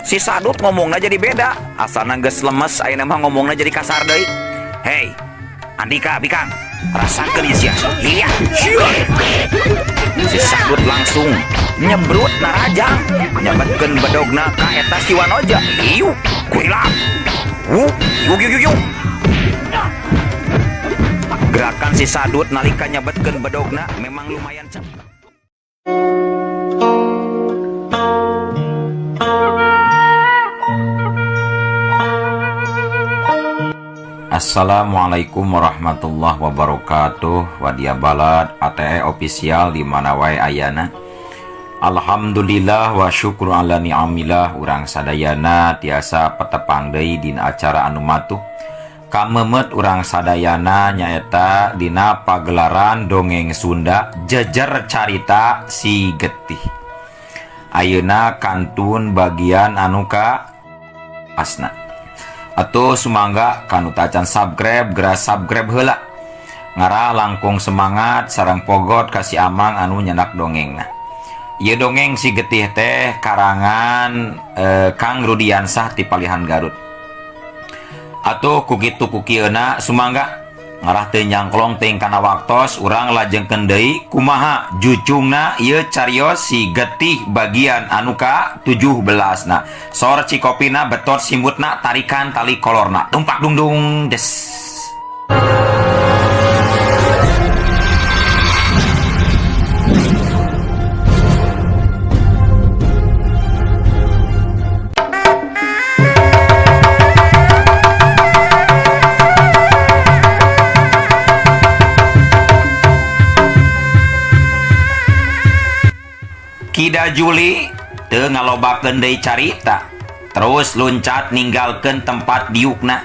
Si Sadut ngomongna jadi beda. Asalna geus lemes ayeuna mah ngomongna jadi kasar deui. Hei, Andika bikang, rasakeun ieu sia. Iya, sia. Si Sadut langsung nyebrut narajang, nyabetkeun bedogna ka eta si Wanoja. Iu, kurilap. Wuh, yuk yuk yuk yuk. Gerakan si Sadut nalika nyabetkeun bedogna memang lumayan cepat. Assalamualaikum warahmatullahi wabarakatuh. Wadia Balad ATE official di mana wae ayana. Alhamdulillah wa syukur ala ni'amillah urang sadayana tiasa petepang deui dina acara anu matuh. Kamemet urang sadayana nyaeta dina pagelaran dongeng Sunda jejer carita si getih. Ayeuna kantun bagian anu ka asna. Atuh sumangga kanu tacan subscribe geura subscribe heula. Ngarah langkung semangat sareng pogot ka si Amang anu nyenak dongengna. Ieu dongeng si getih teh karangan Kang Rudiansah ti Palihan Garut. Atuh ku kitu ku kieuna sumangga ngarah teu nyangklong teuing kana waktos urang lajengkeun deui kumaha jucungna ieu carios si getih bagian anu ka 17 na. Sor cikopina betot simbutna tarikan tali kolorna tumpak dungdung des. Kida Juli teu ngalobakeun deui carita, terus luncat ninggalkeun tempat diukna.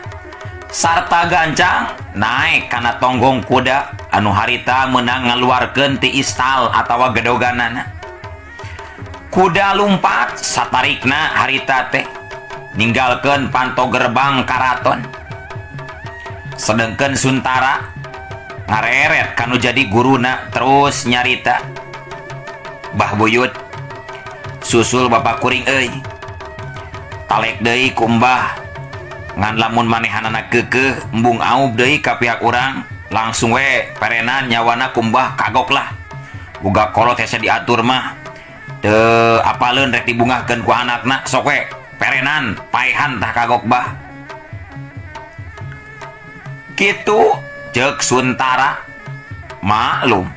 Sarta gancang naek kana tonggong kuda anu harita meunang ngaluarkeun ti istal atawa gedoganana. Kuda lumpat satarikna harita teh ninggalkeun panto gerbang karaton. Sedengkeun Suntara ngareret kanu jadi guruna terus nyarita. Bah Buyut susul bapak kuring euy. Talek deui ku Mbah. Ngan lamun manehanana keukeuh embung aub deui ka pihak urang langsung we perenan nyawana ku Mbah kagok lah. Boga kolot hese diatur mah. Teu apaleun rek dibungahkeun ku anakna sok we perenan paehan tah kagok bah. Kitu ceuk Suntara maklum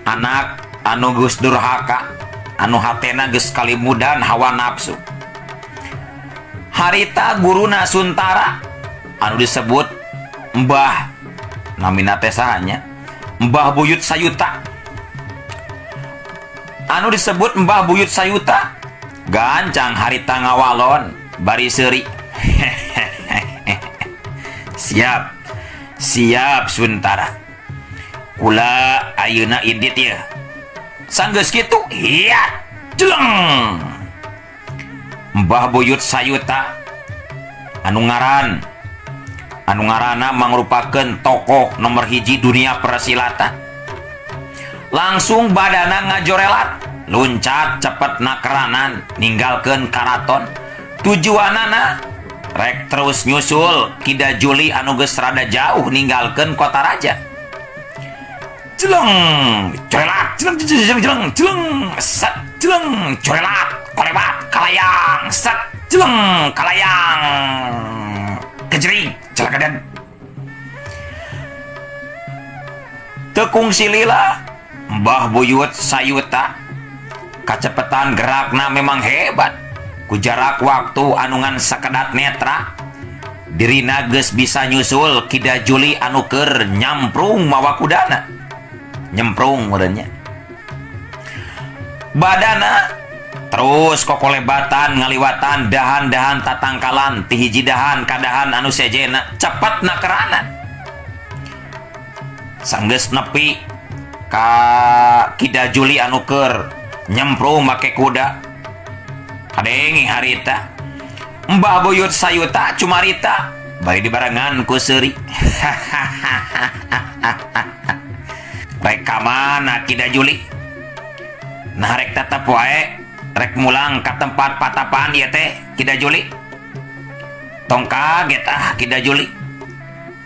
anak anu geus durhaka anu hatena geus kalimudan hawa nafsu. Harita guruna Suntara anu disebut Mbah namina teh saha nya? Mbah Buyut Sayuta. Anu disebut Mbah Buyut Sayuta gancang harita ngawalon bari seuri. Siap. Siap Suntara. Kula ayeuna indit ieu. Sanggeus kitu, iya, jeleng. Mbah Buyut Sayuta anu ngaran anu ngaranna mangrupakeun tokoh nomor hiji dunia persilatan. Langsung badana ngajorelat, luncat cepet nakeranan, ninggalkeun karaton. Tujuanana rek terus nyusul Kida Juli anu geus rada jauh ninggalkeun kota raja. Jeleng, corelat, jeleng, jeleng, jeleng, jeleng, set, jeleng, corelat, kolebat, kalayang, set, jeleng, kalayang, kejering, celakadan. Tekung silila, Mbah Buyut Sayuta, kacepetan gerakna memang hebat. Ku jarak waktu anungan sakedat netra, dirina geus bisa nyusul Kida Juli anu keur nyamprung mawa kudana. Nyemprung meureunnya. Badana terus kokolebatan ngaliwatan dahan-dahan tatangkalan ti hiji dahan ka dahan anu sejena cepet nakeranan. Sanggeus nepi ka Kida Juli anu keur nyemprung make kuda. Kadenge harita Mbah Buyut Sayuta cumarita bari dibarengan ku seuri. Rek ka mana Kida Juli? Nah rek tetep wae Rek mulang ka tempat patapaan ieu teh Ki Dajuli? Tong kaget ah Ki Dajuli.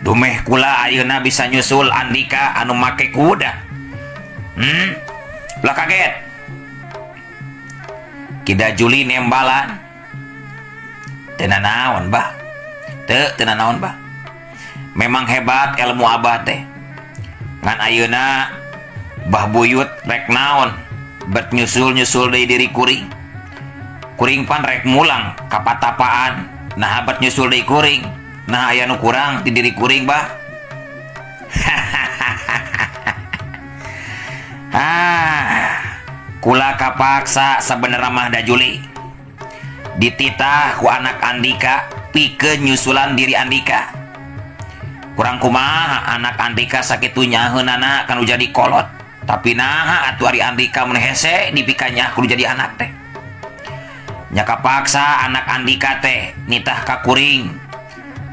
Dumeh kula ayeuna bisa nyusul Andika anu make kuda. Hmm, ulah kaget. Ki Dajuli nembalan. Teu nanaon bah. Teu teu nanaon bah. Memang hebat ilmu Abah teh. Ngan ayeuna Bah Buyut rek naon bet nyusul-nyusul deui diri kuring. Kuring pan rek mulang ka patapaan, naha bet nyusul deui kuring. Nah aya nu kurang di diri kuring bah. Ah, kula kapaksa sabenerna mah da Juli. Dititah ku anak Andika pikeun nyusulan diri Andika. Kurang kumaha anak Andika sakitu nyaheunana kanu jadi kolot. Tapi naha atuh ari Andika mun hese dipikanyah kudu jadi anak teh. Nya kapaksa anak Andika teh nitah ka kuring.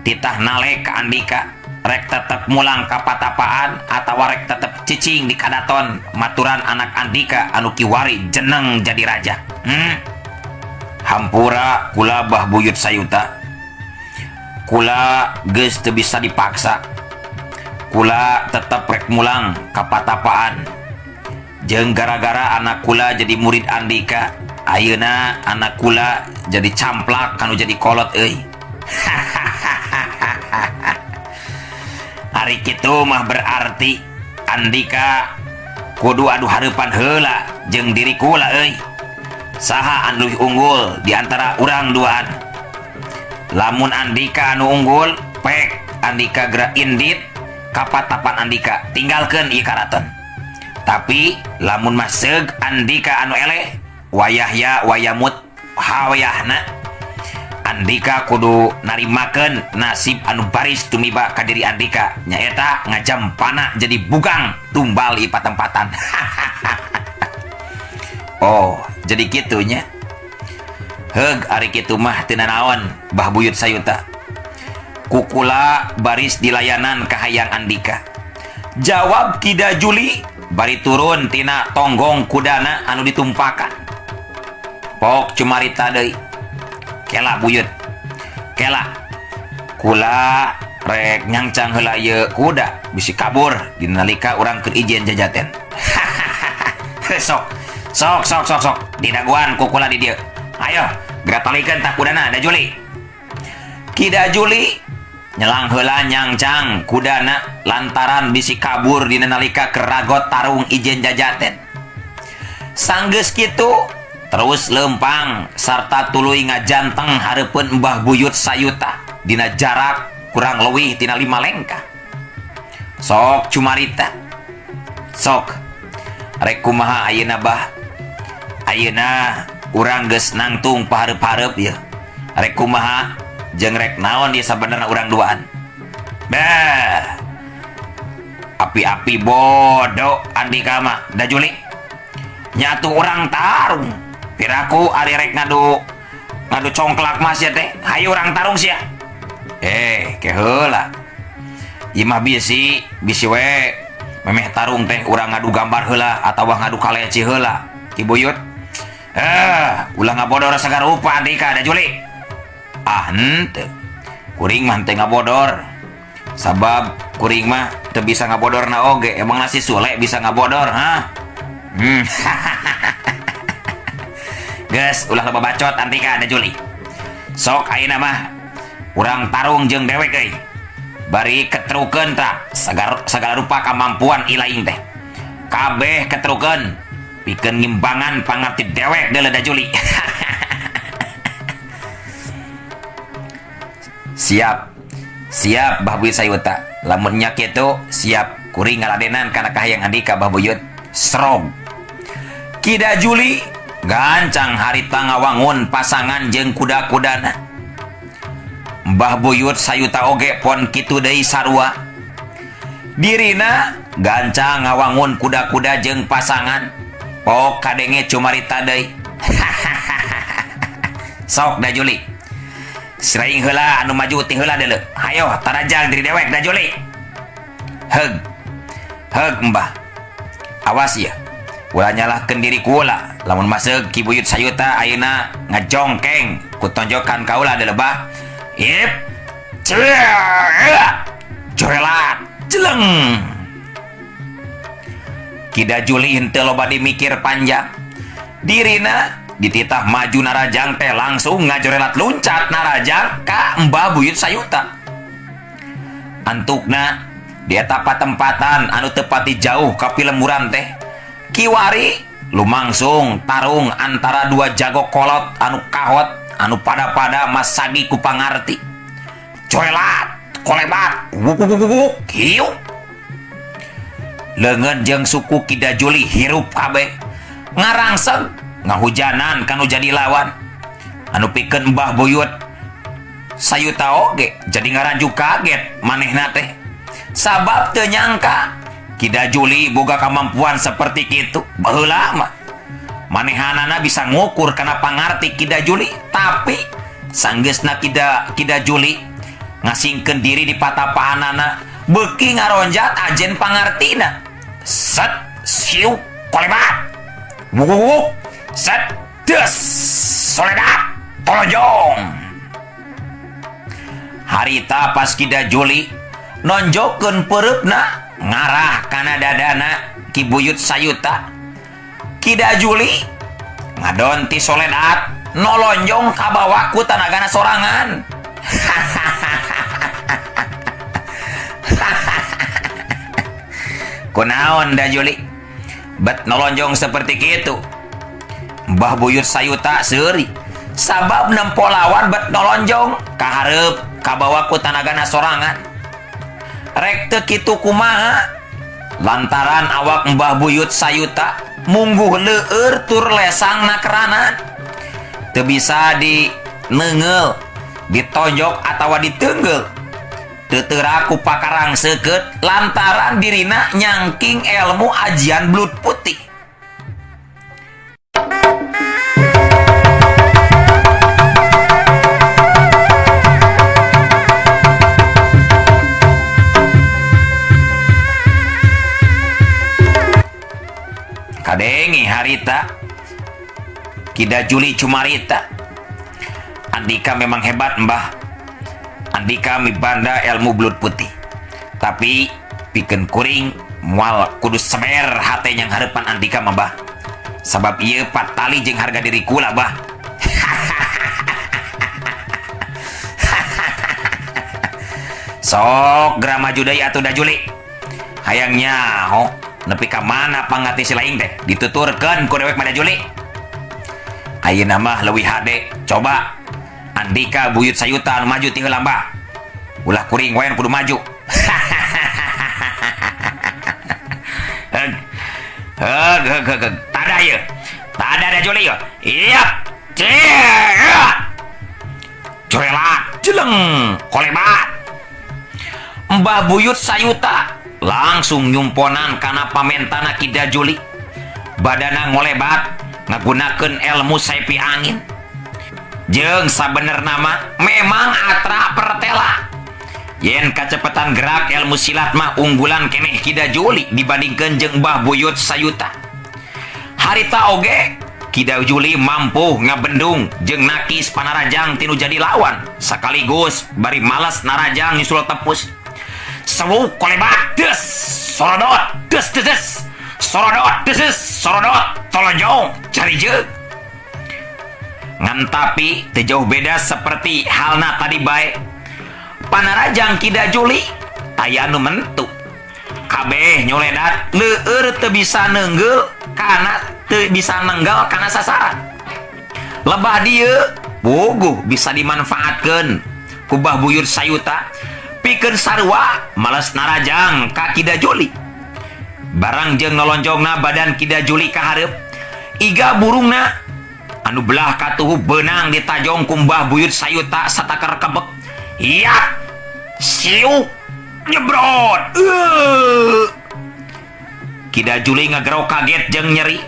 Titah nalek ka Andika rek tetep mulang ka patapaan atawa rek tetep cicing di kadaton maturan anak Andika anu kiwari jeneng jadi raja. Hmm. Hampura kula Bah Buyut Sayuta. Kula geus teu bisa dipaksa. Kula tetep rek mulang ka patapaan. Jeung gara-gara anak kula jadi murid Andika, ayeuna anak kula jadi camplak kanu jadi kolot euy. Ari kitu mah berarti Andika kudu adu hareupan heula jeung diri kula euy. Saha anu leuwih unggul di antara urang duaan? Lamun Andika anu unggul, pek Andika geura indit ka patapan Andika, tinggalkeun ieu karaton. Tapi lamun mah seug Andika anu eleh, wayahya wayamut hawayahna. Andika kudu narimakeun nasib anu baris tumiba ka diri Andika, nyaeta ngajampana jadi bugang tumbal ieu patempatan. Oh, jadi kitu nya. Heug ari kitu mah teu nanaon Bah Buyut Sayuta. Kukula baris dilayanan kahayang Andika. Jawab Ki Dajuli bari turun tina tonggong kudana anu ditumpakan. Pok cumarita deui. Kela Buyut. Kela. Kula rek nyangcang heula ieu kuda bisi kabur dina nalika urang keur ijen jajaten. Sok. Sok sok sok sok didaguan ku kula di dieu. Ayo, geura talikeun tah kudana Dajuli. Ki Dajuli nyelang heula nyangcang kudana lantaran bisi kabur dina nalika keur ragot tarung ijen jajaten. Sanggeus kitu terus leumpang sarta tuluy ngajanteng hareupeun Mbah Buyut Sayuta dina jarak kurang leuwih tina 5 lengkah. Sok cumarita. Sok rek kumaha ayeuna Bah? Ayeuna urang geus nangtung pahareup-hareup ieu. Rek kumaha jeung rek naon ieu sabenerna urang duaan? Bah. Api-api bodoh Andika mah Dajuli. Nyatu urang tarung. Piraku ari rek ngadu congklak mah sia teh. Hayu urang tarung sia. Ke heula. Ieu mah bisi, bisi we memeh tarung teh urang ngadu gambar heula atawa ngadu kaleci heula. Ki Buyut. Ulah ngabodor sagarupa Andika Dajuli. Ah henteu. Kuring mah teu ngabodor. Sabab kuring mah teu bisa ngabodorna oge. Emang nasi Sule bisa ngabodor, ha? Geus ulah loba bacot Andika Dajuli. Sok ayeuna mah urang tarung jeung dewek euy. Bari ketrukeun tah sagala rupa kamampuan ilaing teh. Kabeh ketrukeun pikeun ngimbangan pangarti dewek deuleu Dajuli. Siap. Siap Bah Buyut Sayuta. Lamun nya kitu siap kuring ngaladenan kana kahayang Andika Bah Buyut. Strong. Ki Dajuli gancang harita ngawangun pasangan jeung kuda-kudana. Mbah Buyut Sayuta oge pon kitu deui sarua. Dirina gancang ngawangun kuda-kuda jeung pasangan. Pok kadenge cumarita deui. Sok Dajuli. Siraing heula anu maju ti heula deuleu. Hayo tarajang diri dewek Dajuli. Heug. Heug Mbah. Awas ya. Ulah nyalahkeun diri kula. Lamun masuk Ki Buyut Sayuta ayeuna ngajongkeng ku tonjokan kaula da lebah. Ip. Jorelat jeleng. Ki Dajuli henteu loba dimikir panjang. Dirina dititah maju narajang teh langsung ngajorelat luncat narajang ka Mbah Buyut Sayuta. Antukna di eta patempatan anu teu pati jauh ka pilemburan teh. Kiwari lumangsung tarung antara dua jago kolot anu kahot anu pada-pada masagi ku pangarti. Coelat, kolebat, wuk hiu. Leungeun jeung suku Ki Dajuli hirup kabeh. Ngarangseg ngahujanan kanu jadi lawan. Anu pikeun Mbah Buyut Sayuta oge jadi ngaranju kaget manehna teh. Sabab teu nyangka Ki Dajuli boga kamampuan seperti kitu. Baheula mah manehanana bisa ngukur kana pangarti Ki Dajuli, tapi sanggeusna Ki Dajuli ngasingkeun diri di patapaanana beuki ngaronjat ajen pangartina. Set siu kolebat wuk set des soledat tolojong. Harita pas Ki Dajuli nonjokeun peureupna ngarah kana dadana Ki Buyut Sayuta. Ki Dajuli ngadon ti soledat nolonjong kabawa ku tanagana sorangan. Kunaon Dajuli bet nolonjong seperti kitu? Mbah Buyut Sayuta seuri sabab nempo lawan bet nolonjong kahareup kabawa ku tanagana sorangan. Rek teu kitu kumaha? Lantaran awak Mbah Buyut Sayuta mungguh leueur tur lesang nakeranan. Teu bisa dineunggeul, ditonjok atawa diteunggel. Teu teurak ku pakarang seukeut lantaran dirina nyangking ilmu ajian belut putih. Kadengi harita Ki Dajuli cumarita. Andika memang hebat mbah. Andika mibanda ilmu belut putih. Tapi pikeun kuring moal kudu semer hate yang hareupan Andika mah bah. Sabab ieu patali jeung harga diri kula bah. Sok geura maju deui atuh Dajuli. Hayang nyaho nepi ka mana pangati si laing teh dituturkeun ku dewek mah Dajuli. Ayeuna mah leuwih hade coba Andika Buyut Sayuta anu maju ti heula mbah. Ulah kuring wae kudu maju. Heg. Heg heg heg. Tada ieu. Tada Dajuli ieu. Iap. Corelat jeleng kolebat. Mbah Buyut Sayuta langsung nyumponan kana pamentana Ki Dajuli. Badana ngolebat ngagunakeun ilmu saipi angin. Jeung sabenerna mah memang atra pertela. Yen kacepetan gerak ilmu silat mah unggulan keneh Ki Dajuli dibandingkeun jeung Mbah Buyut Sayuta. Harita oge Ki Dajuli mampu ngabendung jeung nakis panarajang tinu jadi lawan sekaligus bari males narajang nyusul tepus. Sewuk kolebat des sorodot des des des sorodot des des sorodot tolonjong cari jeung. Ngan tapi teu jauh beda seperti halna tadi bae. Panarajang Ki Dajuli aya nu mentu. Kabeh nyoledat leueur teu bisa neunggeul kana teu bisa nenggal kana sasaran. Lebah dieu puguh bisa dimanfaatkeun ku Mbah Buyut Sayuta pikeun sarua males narajang ka Ki Dajuli. Barang jeung nolonjongna badan Ki Dajuli ka hareup, iga burungna anu belah katuhu beunang ditajong ku Mbah Buyut Sayuta sataker kebek. Iyak siuk nyebrot. Ki Dajuli ngagero kaget jeung nyeri.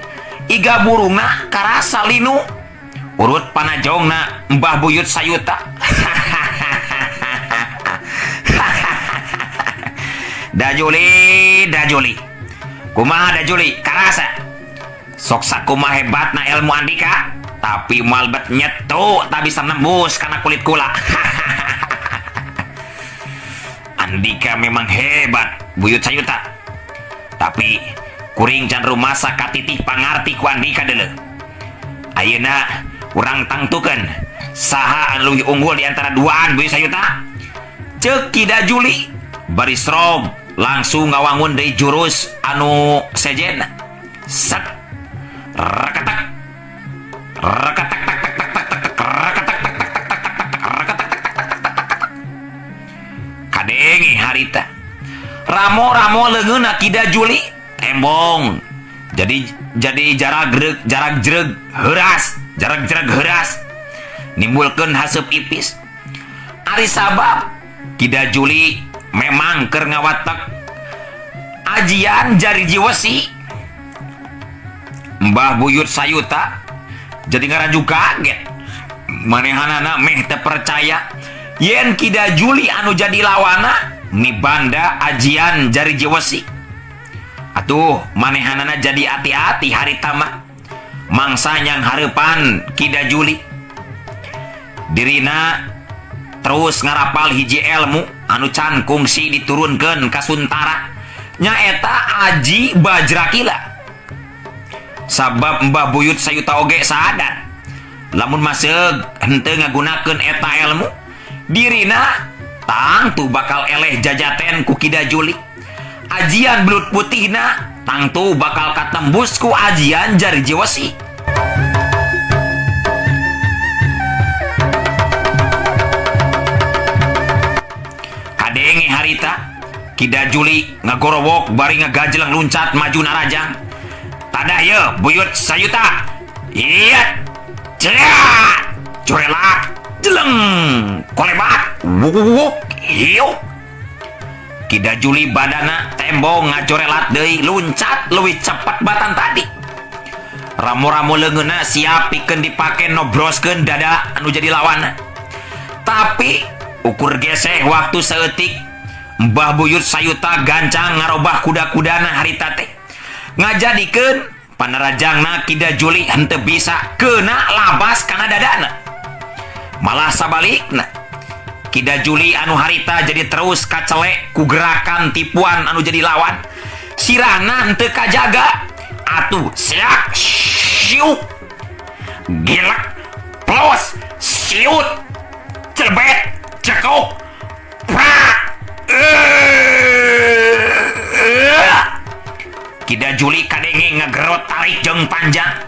Iga burungna karasa linu. Urut panajongna Mbah Buyut Sayuta. Dajuli, Dajuli. Kumaha Dajuli? Karasa. Sok sakumaha hebatna ilmu andika, tapi moal bet nyetu tak bisa nembus kana kulit kula. Andika memang hebat, Buyut Sayuta. Tapi kuring can rumasa katitih pangarti ku andika deuleu. Ayeuna urang tangtukeun saha anu leuwih unggul di antara duaan Buyut Sayuta. Ceuk Ki Dajuli bari srog langsung ngawangun deui jurus anu sejenna. Set rekatak rekatak tak tak tak tak tak tak rekatak tak tak tak tak tak tak rekatak tak tak tak tak tak tak. Kadenge harita ramo-ramo leungeunna Ki Dajuli tembong jadi jarak jarak jreg heuras jarak jreg heuras nimbulkeun haseup ipis. Ari sabab Ki Dajuli memang keur ngawatek ajian jariji wesi. Mbah Buyut Sayuta jadi ngaraju kaget. Manehanana meh teu percaya yen Ki Dajuli anu jadi lawana mibanda ajian jariji wesi. Atuh manehanana jadi hati-hati harita mah mangsa nyang hareupan Ki Dajuli. Dirina terus ngarapal hiji ilmu anu can kungsi diturunkeun ka Suntara, nyaeta Aji Bajrakila. Sabab Mbah Buyut Sayuta oge sadar lamun maseug henteu ngagunakeun eta ilmu, dirina tangtu bakal eleh jajaten ku Ki Dajuli. Ajian belut putihna tangtu bakal katembus ku ajian jariji wesi. Kadenge harita Ki Dajuli ngagorowok bari ngagajeleng luncat maju narajang. Tadah ye Buyut Sayuta. Iya. Cerat. Corelak. Jeleng. Kolebat. Wuk. Hiuk. Ki Dajuli badana tembong ngajorelat deui luncat leuwih cepat batan tadi. Ramo-ramo leungeunna siap pikeun dipake nobroskeun dada anu jadi lawanna. Tapi ukur geseh waktu saeutik Mbah Buyut Sayuta gancang ngarobah kuda-kudana harita teh. Ngajadikeun panarajangna Ki Dajuli henteu bisa kena labas kana dadana. Malah sabalikna Ki Dajuli anu harita jadi terus kacelek ku gerakan tipuan anu jadi lawan. Sirahna henteu kajaga. Atuh siak siuk gelek plos siut celbet cekok prak. Ki Dajuli kadenge ngagerot tarik jeung panjang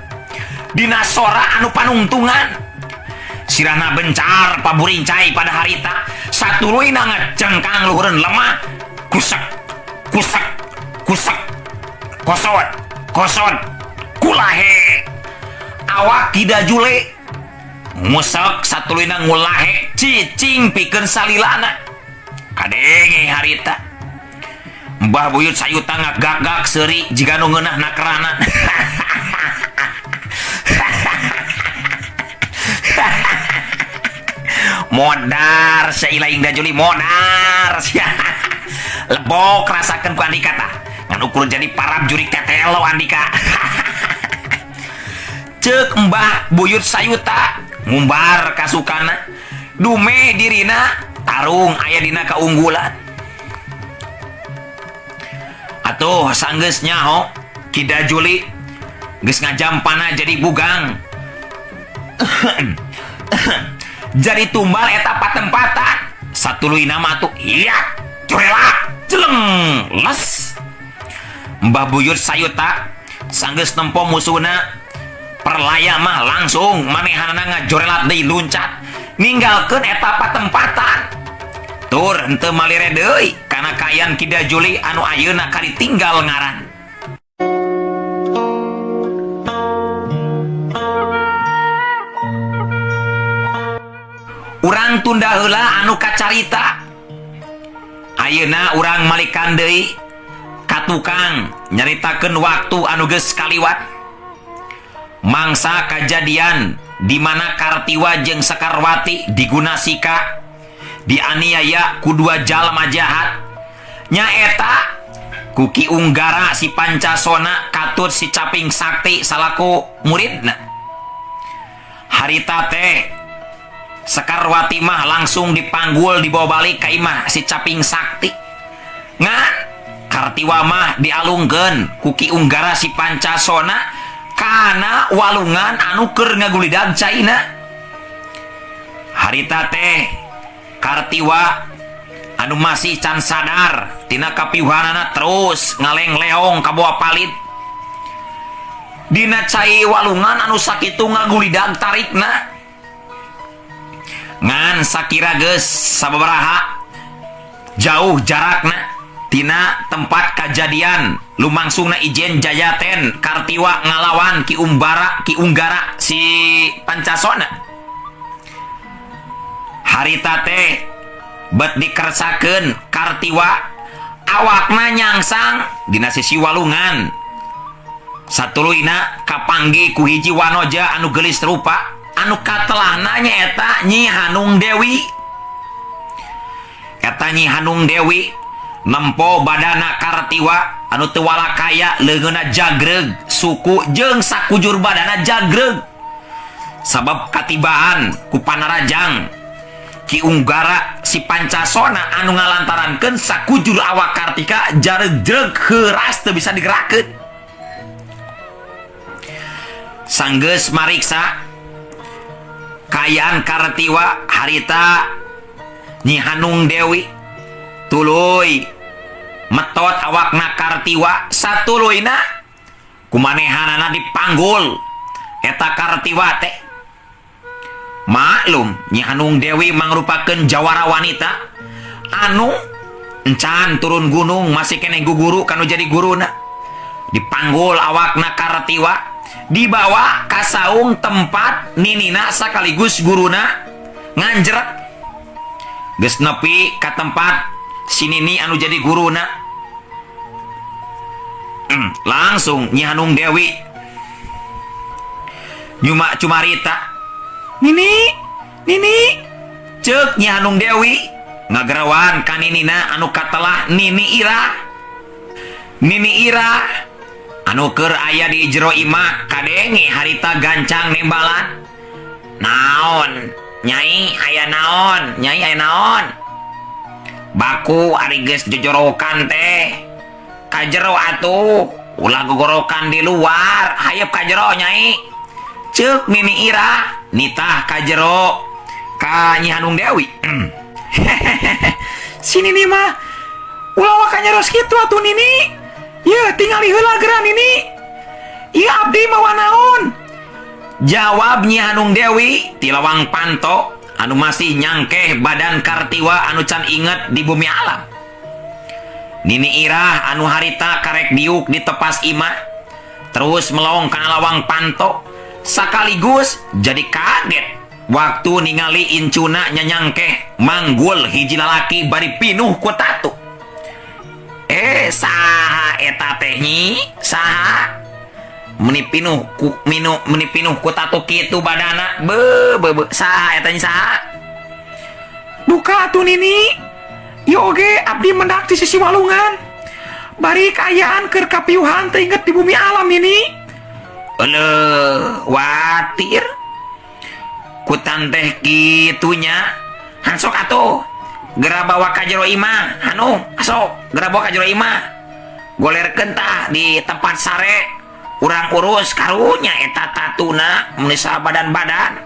dina sora anu panungtungan. Sirahna bencar paburincai pada harita satuluyna ngacengkang luhureun lemah. Kusek kusek kusek kosot kosot kulahe. Awak Ki Dajuli ngusek satuluyna ngulahe cicing pikeun salilana. Kadenge harita Mbah Buyut Sayuta ngagak-gak seuri jiga nu ngeunah nakerana. Modar sailaing Dajuli modar sia. Lebok rasakeun ku andika tah. Ngan ukur jadi parab jurik tetelo andika. Ceuk Mbah Buyut Sayuta ngumbar kasukana. Dume dirina tarung aya dina kaunggulan. Atuh sanggeus nyaho Ki Dajuli geus ngajampana jadi bugang. Jadi tumbal eta patempatan. Satuluyna mah atuh iya corelak jeleng les. Mbah Buyut Sayuta sanggeus nempo musuhna perlaya mah langsung manehanana ngajorelat deui luncat ninggalkeun eta patempatan. Tur henteu malire deui kana kaayaan Ki Dajuli anu ayeuna kaditinggal ngaran. Urang tunda heula anu kacarita. Ayeuna urang malikan deui ka tukang nyaritakeun waktu anu geus kaliwat. Mangsa kajadian di mana Kartiwa jeung Sekarwati digunasika dianiaya ku dua jalma jahat. Nyaeta Ku Ki Unggara si Pancasona katut si Caping Sakti salaku muridna. Harita teh Sekarwati mah langsung dipanggul dibawa balik ka imah si Caping Sakti. Ngan Kartiwa mah dialungkeun ku Ki Unggara si Pancasona kana walungan anu keur ngagulidag caina. Harita teh Kartiwa anu masih can sadar tina kapiuhanana terus ngaleng-leong kabawa palit. Dina cai walungan anu sakitu ngagulidag tarikna. Ngan sakira geus sababaraha jauh jarakna tina tempat kajadian lumangsungna ijen jajaten Kartiwa ngalawan Ki Umbara Ki Unggara si Pancasona. Harita teh bet dikersakeun Kartiwa awakna nyangsang dina sisi walungan. Satuluyna kapanggih ku hiji wanoja anu geulis rupa anu katelahna nyaeta Nyi Hanung Dewi. Eta Nyi Hanung Dewi nempo badana Kartiwa anu teu walakaya leungeunna jagreug suku jeung sakujur badana jagreug sabab katibaan ku panarajang Ki Unggara si Pancasona anu ngalantarankeun sakujur awak Kartika jareug-jreug heuras teu bisa digerakkeun. Sanggeus mariksa kaayaan Kartiwa harita Nyi Hanung Dewi tuluy metot awakna Kartiwa satuluyna kumanehanana dipanggul eta Kartiwa teh. Maklum Nyi Hanung Dewi mangrupakeun jawara wanita anu encan turun gunung masih keneh guguru kanu jadi guruna. Dipanggul awakna Kartiwa dibawa ka saung tempat ninina sakaligus guruna nganjrek. Geus nepi ka tempat si nini anu jadi guruna. Langsung Nyi Hanung Dewi nyuma cumarita. Nini, nini, ceuk Nyi Hanung Dewi ngagerawan ka ninina anu katelah Nini Ira. Nini Ira anu keur aya di jero imah kadenge harita gancang nembalan. Naon, Nyai aya naon, Nyai aya naon? Baku ari geus jojorokan teh. Ka jero atuh, ulah gogorokan di luar, hayep ka jero Nyai. Ceuk Nini Ira nitah ka jero ka Nyi Hanung Dewi. Si Nini mah ulah waka nyaros kitu atuh Nini. Yeuh tingali heula geura Nini. Ieu abdi mawa naon? Jawab Nyi Hanung Dewi ti lawang panto anu masih nyangkeh badan Kartiwa anu can inget di bumi alam. Nini Irah anu harita karek diuk di tepas imah terus melong kana lawang panto sakaligus jadi kaget waktu ningali incuna nyanyangkeh manggul hiji lalaki bari pinuh ku tatu. Saha eta teh Nyi? Saha? Meni pinuh ku minu meni pinuh ku tatu kitu badana. Be be be saha eta Nyi saha? Duka atuh Nini. Ieu oge abdi mendak di sisi walungan. Bari kaayaan keur kapiuhan teu inget di bumi alam Nini. Eleuh, watir. Ku tanteh kitunya. Hansok atuh. Gera bawa ka jero imah, Hanung, sok gera bawa ka jero imah. Golerkeun tah di tempat sare. Urang urus karunya eta tatuna meuni sabadan-badan.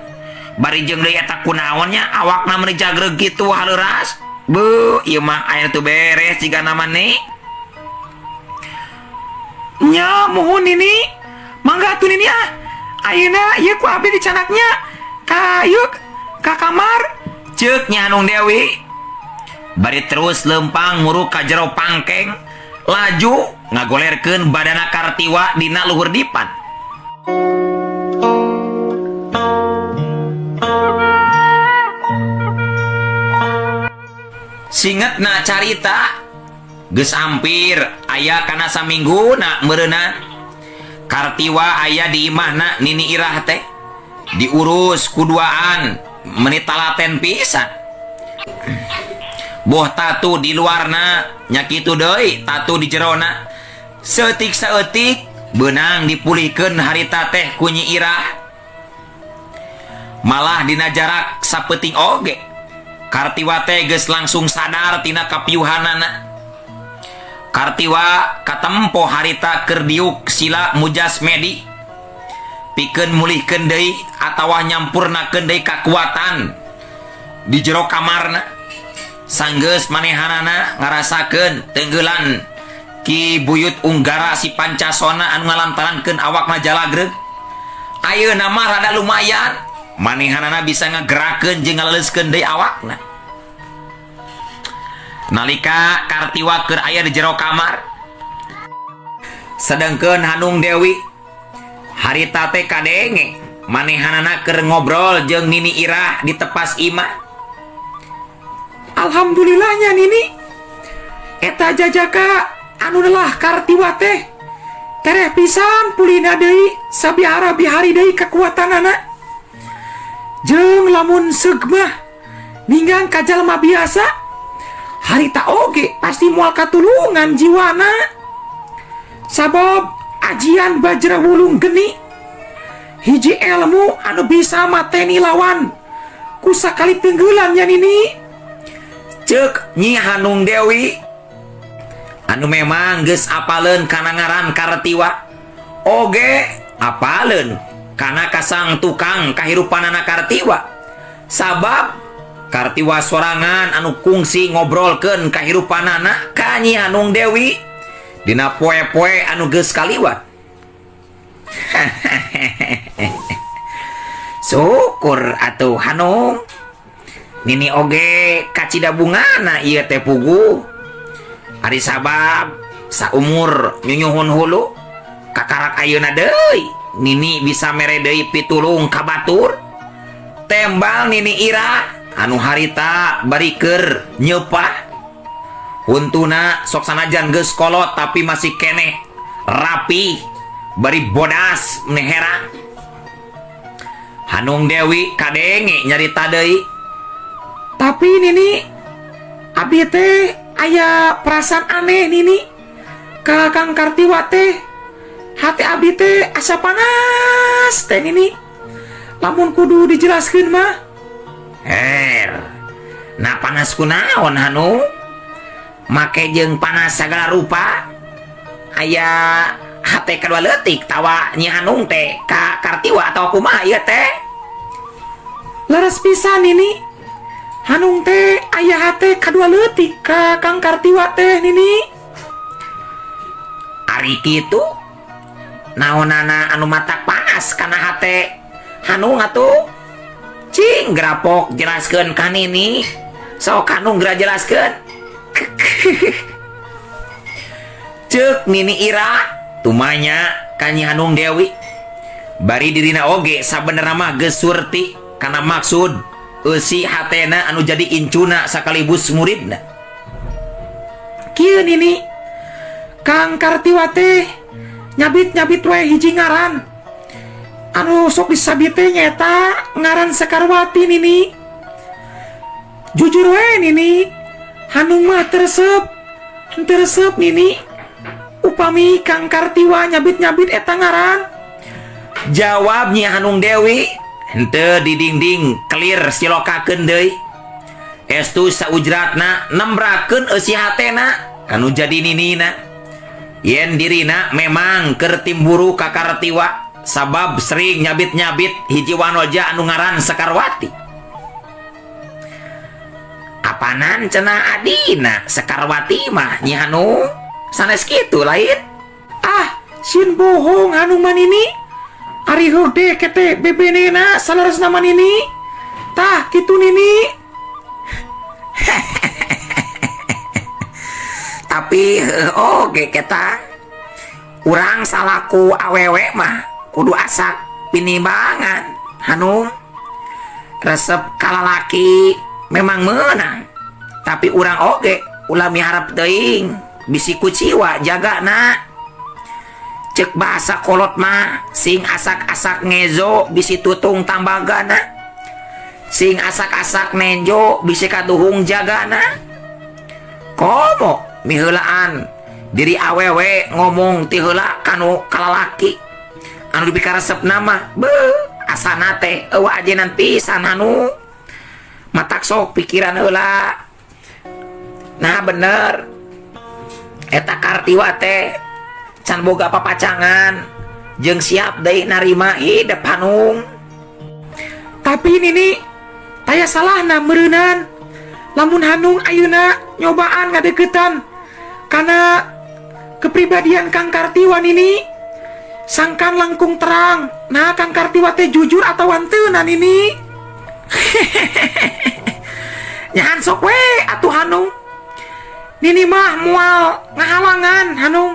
Bari jeung deui eta kunaonnya awakna meuni jagreug kitu haleuras. Beuh, ieu mah aya teu beres jigana mah ni. Nya muhun Nini. Mangga atuh Nini ah. Ayeuna ieu ku abdi dicanaknya ka ieu ka kamar. Ceuk Nyi Hanung Dewi. Bari terus lempang muruk ka jero pangkeng laju ngagolerkeun badana Kartiwa dina luhur dipan. Singetna carita geus ampir aya kana samingguna meureunna. Kartiwa aya di imahna Nini Irah teh diurus kuduaan meni talaten pisan. Boh tatu di luarna nya kitu deui tatu di jerona. Saeutik saeutik beunang dipulihkeun harita teh ku Nyi Irah. Malah dina jarak sapeuting oge Kartiwa teh geus langsung sadar tina kapiuhanana. Kartiwa katempo harita keur diuk sila mujas medi pikeun mulihkeun deui atawa nyampurnakeun deui kakuatan di jero kamarna. Sanggeus manehanana ngarasakeun teunggelan Ki Buyut Unggara si Pancasona anu ngalantarankeun awakna jalagreg. Ayeuna mah rada lumayan manehanana bisa ngagerakeun jeung ngaleleuskeun deui awakna. Nalika Kartiwa keur aya di jero kamar, sedengkeun Hanung Dewi harita teh kadenge manehanana keur ngobrol jeung Nini Irah di tepas imah. Alhamdulillahnya Nini, eta jajaka anu nelah Kartiwa teh tereh pisan pulihna deui sabihara bihari deui kekuatanana. Jeung lamun seug mah ninggang ka jalma biasa harita oge pasti moal katulungan jiwana. Sabab ajian Bajra Wulung geni hiji ilmu anu bisa mateni lawan ku sakali tenggelan nya Nini. Ceuk Nyi Hanung Dewi anu memang geus apaleun kana ngaran Kartiwa oge apaleun kana kasang tukang kahirupanana Kartiwa. Sabab Kartiwa sorangan anu kungsi ngobrolkeun kahirupanana ka Nyi Hanung Dewi dina poe-poe anu geus kaliwat. Syukur atuh Hanung, Nini oge kacida bungana ieu teh puguh. Ari sabab saumur nyunyuhun hulu kakarak ayeuna deui Nini bisa mere deui pitulung ka batur. Tembal Nini Ira anu harita bari keur nyeupah. Huntuna sok sanajan geus kolot tapi masih keneh rapi bari bodas meherang. Hanung Dewi kadenge nyarita deui. Tapi Nini, abi teh aya perasaan aneh Nini ka Kang Kartiwa teh. Hati abi teh asa panas teh Nini. Lamun kudu dijelaskeun mah. Her, nah panas kunaon Hanung? Make jeung panas sagala rupa. Aya hate kadua leutik tawa Nyi Hanung teh ka Kartiwa atawa kumaha ieu teh? Leres pisan Nini. Hanung teh aya hate kadua leutik ka Kang Kartiwa teh Nini. Ari kitu naonana anu matak panas kana hate Hanung atuh? Cing grapok jelaskeun ka Nini. Sok Hanung geura jelaskeun. Ceuk Nini Ira tumanya ka Nyi Hanung Dewi. Bari dirina oge sabenerna mah geus surti kana maksud eusi hatena anu jadi incuna sakalibus muridna. Kieu Nini, Kang Kartiwa teh nyabit-nyabit we hiji ngaran anu sok disabit teh nyaeta ngaran Sekarwati Nini. Jujur we Nini, Hanung mah teresep, teresep Nini upami Kang Kartiwa nyabit-nyabit eta ngaran. Jawab Nyi Hanung Dewi henteu di dinding clear silokakeun deui. Estu saujratna nembrakeun eusi hatena anu jadi ninina. Yen dirina memang keur timburu ka Kartiwa sabab sering nyabit-nyabit hiji wanoja anu ngaran Sekarwati. Apanan cenah adina Sekarwati mah Nyi Hanung sanes kitu lain. Ah, sin bohong Hanung mah Nini. Ari heug deh kete bebenena saleresna mah Nini. Tah kitu Nini. Tapi oge keta urang salaku awewe mah kudu asak pinimbangan Hanung. Resep kalalaki memang menang, tapi urang oge ulah miharap teuing bisi kuciwa jagana. Cek bahasa kolot mah sing asak-asak ngezo bisi tutung tambagana, sing asak-asak nenjo bisi kaduhung jagana. Komo miheulaan diri awewe ngomong ti heula kanu kalalaki anu dipikaresepna mah beuh asana teh eueuh ajenan pisan Hanung. Matak sok pikiran heula. Nah bener eta Kartiwa teh can boga papacangan jeung siap deui narima hidep Hanung. Tapi Nini taya salahna meureunan lamun Hanung ayeuna nyobaan ngadeukeutan kana kepribadian Kang Kartiwa, Nini, sangkan langkung terang. Nah, Kang Kartiwa teh jujur atau henteu, Nini. Nyahan sok we atuh, Hanung. Nini mah moal ngahalangan, Hanung.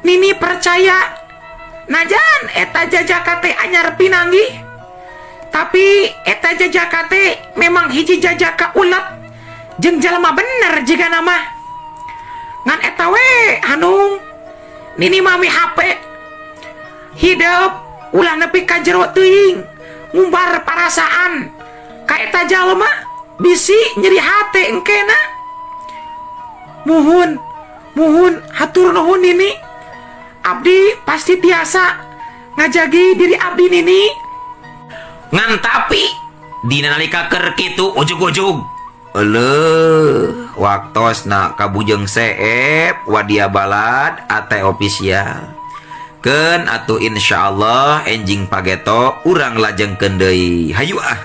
Nini percaya najan eta jajaka teh anyar pinanggih, tapi eta jajaka teh memang hiji jajaka ulet jeung jalma bener jigana mah. Ngan eta we, Hanung, Nini mah mihape hidep ulah nepi ka jero teuing ngumbar parasaan ka eta jalma, bisi nyeri hate engkena. Muhun, muhun, hatur nuhun, Nini. Abdi pasti tiasa ngajagi diri abdi, Nini. Ngan tapi dina nalika keur kitu ujug-ujug Eleuh, waktosna ka Bujeng Seep wadia balad ate official. Keun atuh, insyaallah enjing pageto urang lajengkeun deui. Hayu ah.